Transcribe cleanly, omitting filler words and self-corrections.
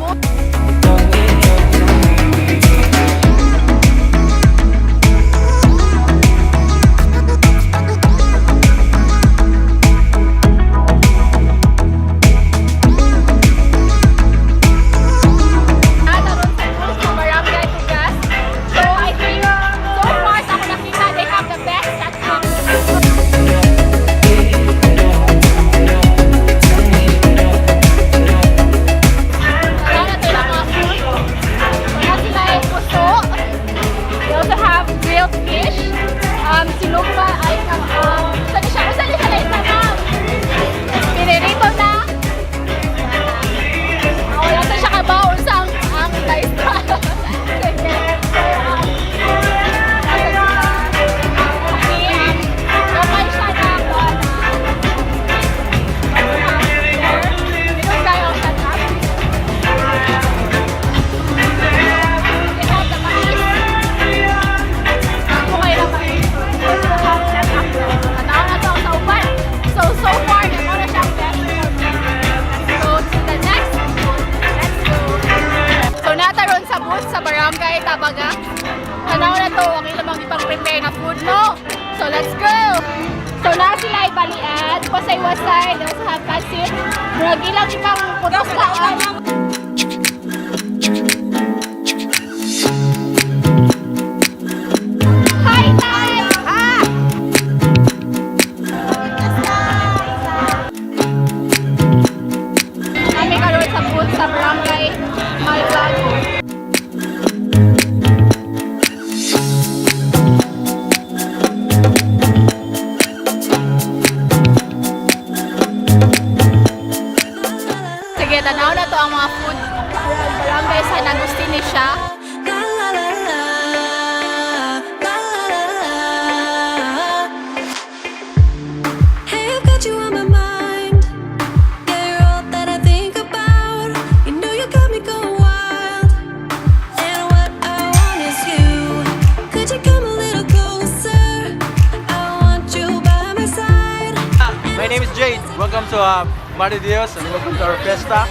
booth. Naa ron sa booth sa Barangay Tugas. So I think so far sa ako nakita, they have the best setup. Wala na ito yung mga food. Wala sila yung puso. They also have grilled fish. Sinugba ay saan siya? Saan siya na isa, ma'am? Pinirito na. Wala sa siya kabaon sa ang maestra. Sige. So, nasa sila. Okay, okay siya na kuwan na. Ito tayo ang setup. They have the mais. Ako kayo na mais. So, they have setup. Tanaw na to ang sauban. So, so far, mao na siya ang best for me. Let's go to the next booth. Let's go. So, naa ta ron sa booth sa Barangay Tabaga. Tanaw na to ang ilang ipang prepare na food, no? So, let's go! So, naa sila balian, wasay-wasay, they also have pancit. Murag ilang ipang putos laan. Hi, Tay! Ah! Kami karon sa booth sa Barangay Malbago. Sige, tanaw na to ang mga food. Barangay San Agustin ni siya. La la la la, la la la la. Hey, I've got you on my mind. Yeah, you're all that I think about. You know you got me going wild. And what I want is you. Could you come a little closer? I want you by my side. My name is Jade. Welcome to Madre Dios and welcome to our fiesta.